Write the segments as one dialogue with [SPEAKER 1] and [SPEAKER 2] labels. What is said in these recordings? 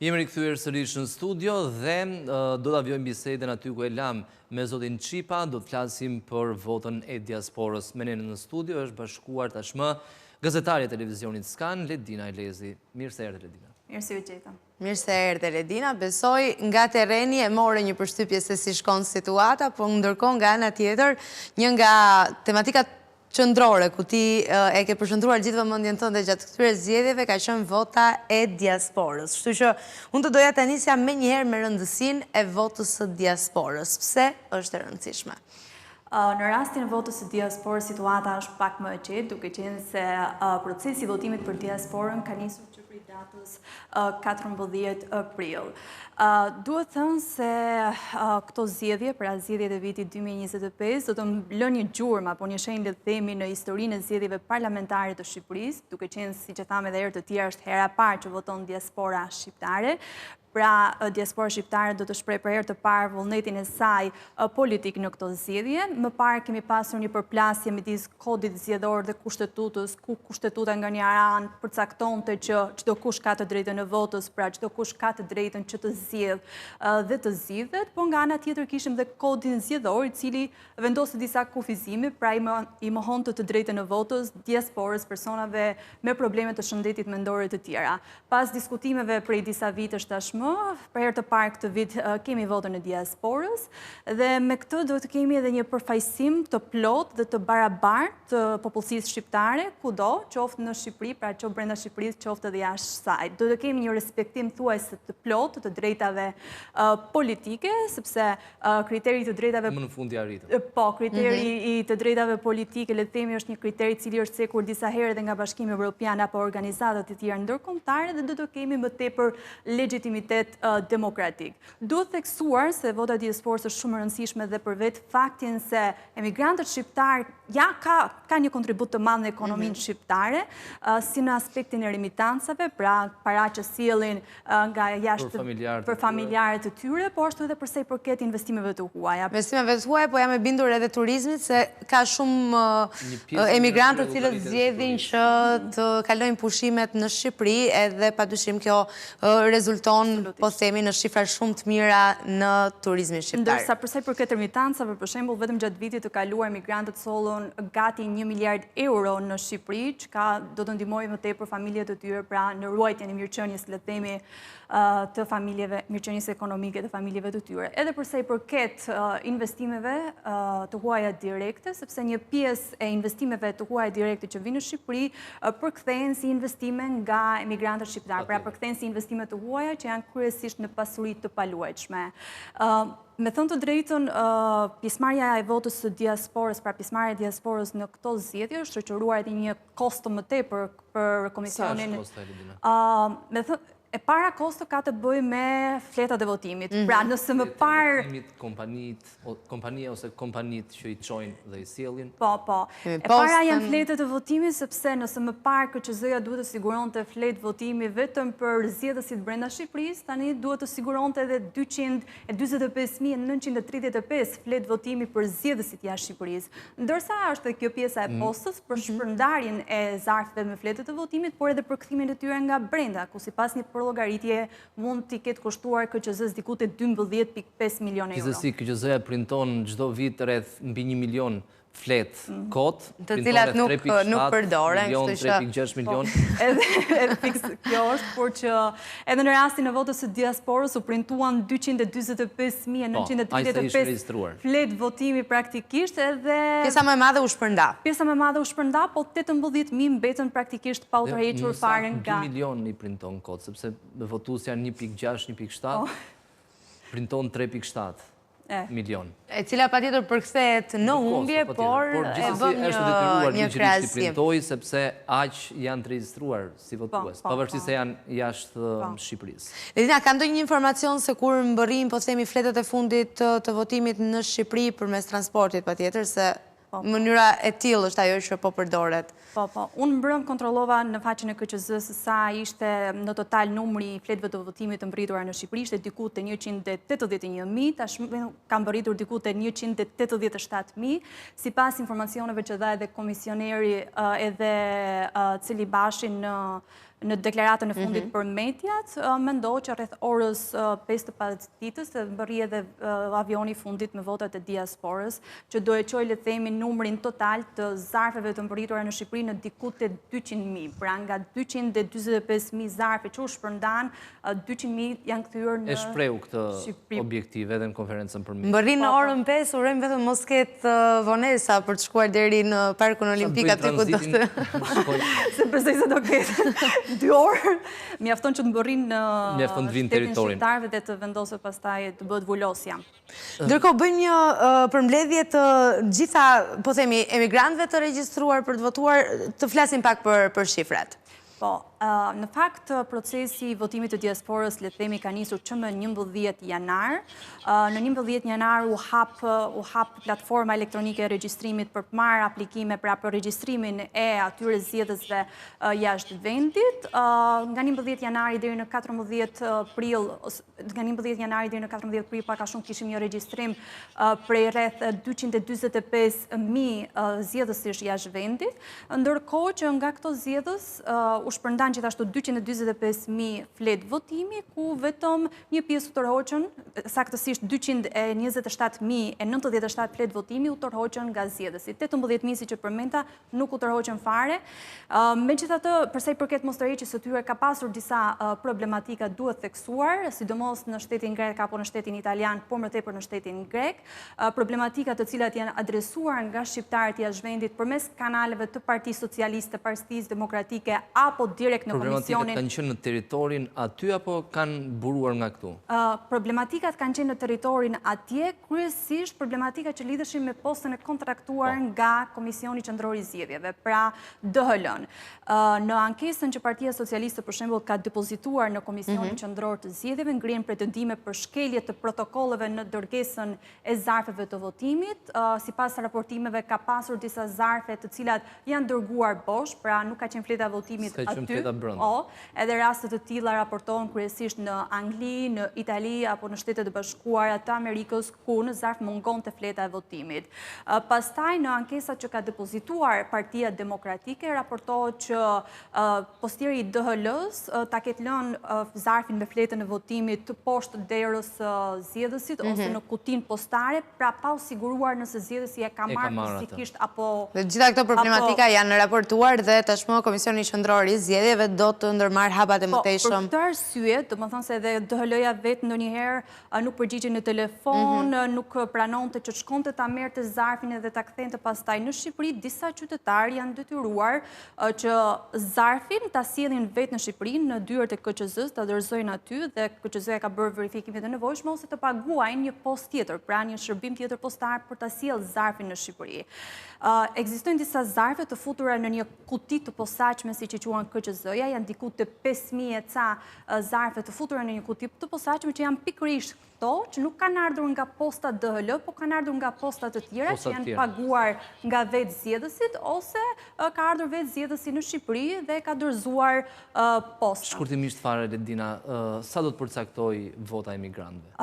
[SPEAKER 1] Jemi rikthyer sërish në studio dhe do ta vijojmë bisedën aty ku e lamë me zotin Çipa, do të flasim për votën e diasporës. Me ne në studio është bashkuar tashmë gazetarja e televizionit Scan, Ledina Elezi. Mirë se erdhe Ledina.
[SPEAKER 2] Mirë se ju gjeta.
[SPEAKER 3] Mirë se erdhe Ledina. Besoj nga terreni e more një përshtypje se si shkon situata, por ndërkohë nga ana tjetër, një nga tematikat qendrore ku ti e ke përqendruar gjithë vëmendjen tënde gjatë këtyre zgjedhjeve ka qenë vota e diasporës. Kështu që unë të doja ta nisja menjëherë me rëndësinë e votës së diasporës. Pse është e rëndësishme?
[SPEAKER 2] Në rastin e votës së diasporës situata është pak më e qetë, duke qenë se procesi i votimit për diasporën ka nisur që prej datës 14 prill. Duhet thënë se këto zgjedhje, pra zgjedhjet e vitit 2025, do të lënë një gjurmë apo një shenjë le të themi në historinë e zgjedhjeve parlamentare të Shqipërisë, duke qenë siç e thamë edhe herë të tjera është hera e parë që voton diaspora shqiptare. Pra, diaspora shqiptare do të shprehë për herë të parë vullnetin e saj politik në këto zgjedhje. Më parë kemi pasur një përplasje midis kodit zgjedhor dhe kushtetutës, ku kushtetuta nga një anë përcaktonte që çdokush ka të drejtën e votës, pra çdokush ka të drejtën që të zgjedhë dhe të zgjidhet, por nga ana tjetër kishim dhe kodin zgjedhor, i cili vendoste disa kufizime, pra i mohonte të drejtën e votës diasporës, personave me probleme të shëndetit mendor e të tjera. Pas diskutimeve prej disa vitesh tashmë, për herë të parë këtë vit kemi votën e diasporës dhe me këtë do të kemi edhe një përfaqësim të plotë dhe të barabartë të popullsisë shqiptare kudo, qoftë në Shqipëri, pra qoftë brenda Shqipërisë, qoftë edhe jashtë saj. Do të kemi një respektim thuajse të plotë të të drejtave politike, sepse kriteri i të drejtave...
[SPEAKER 1] Më në fund i arritëm.
[SPEAKER 2] Po, kriteri mhm. i të drejtave politike, le të themi, është një kriter i cili është cekur disa herë edhe nga Bashkimi Evropian apo organizatat e tjera ndërkombëtare dhe do të kemi më tepër legjitimitet demokratik. Duhet theksuar se vota e diasporës është shumë e rëndësishme dhe për vetë faktin se emigrantët shqiptarë ja ka ka një kontribut të madh në ekonominë mhm. shqiptare, si në aspektin e remitancave, pra para që sjellin nga jashtë për familjarët e tyre, po ashtu edhe përsa i përket investimeve të
[SPEAKER 3] huaja. Investimeve të huaja, po jam e bindur edhe turizmit se ka shumë emigrantë të cilët zgjedhin që të kalojnë pushimet në Shqipëri edhe padyshim kjo rezulton, po themi, në shifra shumë të mira në turizmin shqiptar.
[SPEAKER 2] Ndërsa përsa i përket remitancave, për shembull, vetëm gjatë vitit të kaluar emigrantët sollën gati 1 miliard euro në Shqipëri, çka do të ndihmojë më tepër familjet e tyre, pra në ruajtjen e mirëqenies, le të themi, të familjeve, mirëqenies ekonomike të familjeve të tyre. Edhe përsa i përket investimeve të huaja direkte, sepse një pjesë e investimeve të huaja direkte që vijnë në Shqipëri përkthehen si investime nga emigrantët shqiptarë, pra përkthehen si investime të huaja që janë kryesisht në pasuri të paluajtshme. Me thënë të drejtën, pjesëmarrja e votës së diasporës, pra pjesëmarrja e diasporës në këto zgjedhje është shoqëruar edhe një kosto më tepër për komisionin.
[SPEAKER 1] Sa është kosto, Ledina?
[SPEAKER 2] Me thënë, e para kosto ka të bëjë me fletat e votimit. Mhm. Pra, nëse më
[SPEAKER 1] parë... Kompania ose kompanitë që i çojnë dhe i
[SPEAKER 2] sjellin. Po, po. E para janë fletët e votimit, sepse nëse më parë KQZ-ja duhet të siguronte fletë votimi vetëm për zgjedhësit brenda Shqipërisë, tani duhet të siguronte edhe 245.935 fletë votimi për zgjedhësit jashtë Shqipërisë. Ndërsa është dhe kjo pjesa e mm. postës për mhm. shpërndarjen e zarfeve me fletët e votimit, por edhe për kthimin e tyre nga brenda, ku sipas një përllogaritje mund t'i ketë kushtuar KQZ-së diku te 12.5 milionë
[SPEAKER 1] euro. Gjithsesi, KQZ-ja printon çdo vit rreth mbi 1 milion fletë mm. kot,
[SPEAKER 3] të cilat nuk nuk përdoren,
[SPEAKER 1] kështu që 3.6 milion.
[SPEAKER 2] Po, edhe edhe fiks kjo është, por që edhe në rastin e votës së diasporës u printuan 245.935 po, fletë votimi praktikisht edhe
[SPEAKER 3] Pjesa më e madhe u shpërnda.
[SPEAKER 2] Pjesa më e madhe u shpërnda, po 18.000 mbetën praktikisht pa u tërhequr fare
[SPEAKER 1] nga 2 milion i printon kot, sepse votues janë 1.6, 1.7, po. printon 3.7 milion.
[SPEAKER 3] E cila patjetër përkthehet në humbje, por e bëm një
[SPEAKER 1] është detyruar ligjërisht t'i printojë, sepse aq janë të regjistruar si po, votues, po, pavarësisht po. se janë jashtë Shqipërisë.
[SPEAKER 3] Ledina, ka ndonjë informacion se kur mbërrijnë, po themi, fletët e fundit të votimit në Shqipëri përmes transportit, patjetër, se mënyra e tillë është ajo që po përdoret.
[SPEAKER 2] Po, po. Unë mbrëmë kontrollova në faqen e KQZ-së sa ishte në total numri i fletëve të votimit të mbërritura në Shqipëri, ishte diku te 181.000, tashmë ka mbërritur diku te 187.000, sipas informacioneve që dha edhe komisioneri edhe Celibashi në. Në deklaratën e fundit mhm. për mediat, mendohet që rreth orës 5 të pasdites të mbërrijë edhe avioni i fundit me votat e diasporës, që do e çojë le të themi numrin total të zarfeve të mbërritura në Shqipëri në diku te 200.000. Pra nga 245.000 zarfe që u shpërndanë, 200.000 janë kthyer në
[SPEAKER 1] E shprehu këtë objektiv edhe në konferencën për media.
[SPEAKER 3] Mbërrin në po, po. orën 5, urojmë vetëm mos ketë vonesa për të shkuar deri në Parkun Olimpik aty ku do të...
[SPEAKER 2] S'e besoj se do ketë 2 orë. Mjafton që të mbërrijnë në shtetin shqiptarëve dhe të vendoset pastaj të bëhet vulosja.
[SPEAKER 3] Ndërkohë bëjmë një përmbledhje të gjitha, po themi, emigrantëve të regjistruar për të votuar, të flasim pak për shifrat.
[SPEAKER 2] Po, në fakt procesi i votimit të diasporës, le të themi, ka nisur që më 11 janar. Në 11 janar u hap, u hap platforma elektronike e regjistrimit për të marrë aplikime pra për regjistrimin e atyre zgjedhësve jashtë vendit. Nga 11 janari deri në 14 prill, nga 11 janari deri në 14 prill pak a shumë kishim një regjistrim prej rreth 245.000 zgjedhësish jashtë vendit, ndërkohë që nga këto zgjedhës u shpërndanë gjithashtu 245.000 fletë votimi, ku vetëm një pjesë u tërhoqën, saktësisht 227.097 fletë votimi u tërhoqën nga zgjedhësit. 18.000 siç e përmenda nuk u tërhoqën fare. Megjithatë, përsa i përket mostërheqjes së tyre, ka pasur disa problematika duhet theksuar, sidomos në shtetin grek apo në shtetin italian, por më tepër në shtetin grek. Problematika të cilat janë adresuar nga shqiptarët jashtë vendit përmes kanaleve të Partisë Socialiste, Partisë Demokratike apo direkt në
[SPEAKER 1] komisionin. Problematikat kanë qenë në territorin aty apo kanë buruar nga
[SPEAKER 2] këtu? Problematikat kanë qenë në territorin atje, kryesisht problematika që lidheshin me postën e kontraktuar po. nga Komisioni Qendror i Zgjedhjeve, pra DHL-në. Në ankesën që Partia Socialiste për shembull ka depozituar në Komisionin mhm. Qendror të Zgjedhjeve, ngrihen pretendime për shkelje të protokolleve në dërgesën e zarfeve të votimit. Sipas raportimeve ka pasur disa zarfe të cilat janë dërguar bosh, pra nuk ka qenë fleta e votimit aty. O, edhe raste të tilla raportohen kryesisht në Angli, në Itali apo në Shtetet e Bashkuara të Amerikës, ku në zarf mungonte fleta e votimit. Pastaj në ankesat që ka depozituar Partia Demokratike raportohet që Postieri i DHL-së ta ketë lënë zarfin me fletën e votimit poshtë derës së zgjedhësit ose mhm. në kutinë postare, pra pa u siguruar nëse zgjedhësi e ka marrë fizikisht apo...
[SPEAKER 3] Dhe gjitha këto problematika janë raportuar dhe tashmë Komisioni Qendror i Zgjedhjeve do të ndërmarrë hapat e po, mëtejshëm.
[SPEAKER 2] Po, për këtë arsye, domethënë se edhe DHL-ja vetë ndonjëherë nuk përgjigjej në telefon, mhm. nuk pranonte që të shkonte ta merrte zarfin edhe ta kthente pastaj në Shqipëri, disa qytetarë janë detyruar që zarfin ta sjellin vetë në Shqipëri, në dyert e KQZ-së, ta dorëzojnë aty dhe KQZ-ja ka bërë verifikimet e nevojshme ose të paguajnë një postë tjetër, pra një shërbim tjetër postar për ta sjellë zarfin në Shqipëri. Ekzistojnë disa zarfe të futura në një kuti të posaçme, siç e quan KQZ-ja, janë diku te 5.000 e ca zarfe të futura në një kuti të posaçme që janë pikërisht këto, që nuk kanë ardhur nga posta DHL, po kanë ardhur nga posta të tjera, që janë paguar nga vetë zgjedhësit, ose ka ardhur vetë zgjedhësi në Shqipëri dhe ka dorëzuar
[SPEAKER 1] postën. Shkurtimisht fare, Ledina, sa do të përcaktojë vota e emigrantëve?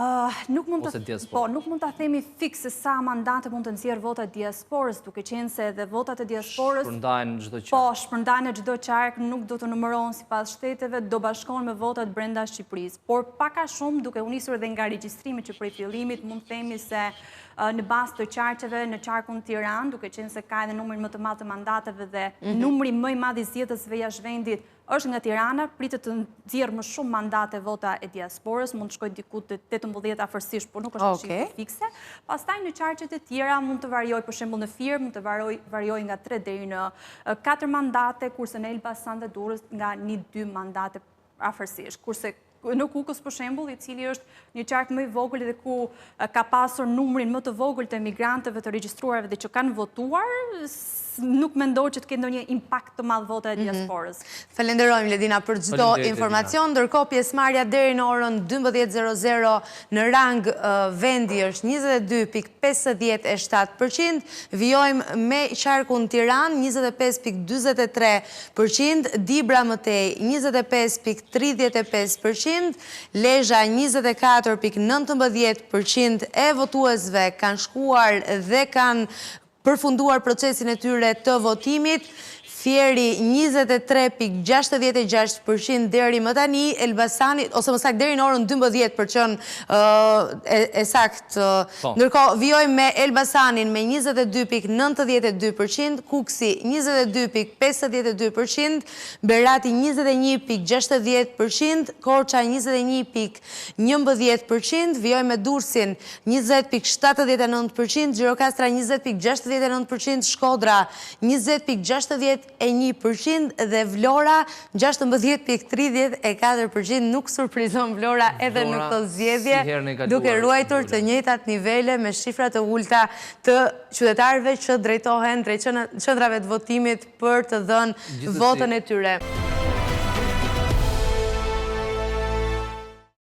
[SPEAKER 2] Nuk mund të, po, nuk mund ta themi fiks se sa mandate mund të nxjerrë vota e diasporës, duke qenë se edhe votat e
[SPEAKER 1] diasporës shpërndahen në çdo
[SPEAKER 2] qark. Po, shpërndahen në çdo qark, nuk do të numërohen sipas shteteve, do bashkohen me votat brenda Shqipërisë. Por pak a shumë, duke u nisur edhe nga regjistrimi që prej fillimit, mund të themi se në bazë të qarqeve në qarkun Tiranë, duke qenë se ka edhe numrin më të madh të mandateve dhe mhm. numri më i madh i zgjedhësve jashtë vendit Është nga Tirana, pritet të nxjerrë më shumë mandate vota e diasporës, mund të shkojë diku te 18 afërsisht, por nuk është një shifër fikse. Pastaj në qarqet e tjera mund të variojë, për shembull në Fier mund të variojë nga 3 deri në 4 mandate, kurse në Elbasan dhe Durrës nga 1-2 mandate afërsisht. Kurse në Kukës për shembull, i cili është një qark më i vogël dhe ku ka pasur numrin më të vogël të emigrantëve të regjistruar dhe që kanë votuar, nuk mendoj që të ketë ndonjë impakt të madh vota e mhm.
[SPEAKER 3] diasporës. Falenderojmë Ledina për çdo informacion, ndërkohë pjesëmarrja deri në orën 12:00 në rang vendi është 22.57%, vijojmë me qarkun Tiranë 25.43%, Dibra më tej 25.35%, Lezha 24.19% e votuesve kanë shkuar dhe kanë përfunduar procesin e tyre të votimit. Fieri 23.66% deri më tani, Elbasani, ose më saktë deri në orën 12 për qenë e saktë. Po. Ndërkohë, vijojmë me Elbasanin me 22.92%, Kukësi 22.52%, Berati 21.60%, Korça 21.11%, vijojmë me Durrësin 20.79%, Gjirokastra 20.69%, Shkodra 20.61% dhe Vlora 16.34%. Nuk surprizon Vlora edhe në këto zgjedhje, duke ruajtur të njëjtat nivele me shifra të ulëta të qytetarëve që drejtohen drejt qendrave të votimit për të dhënë votën e tyre.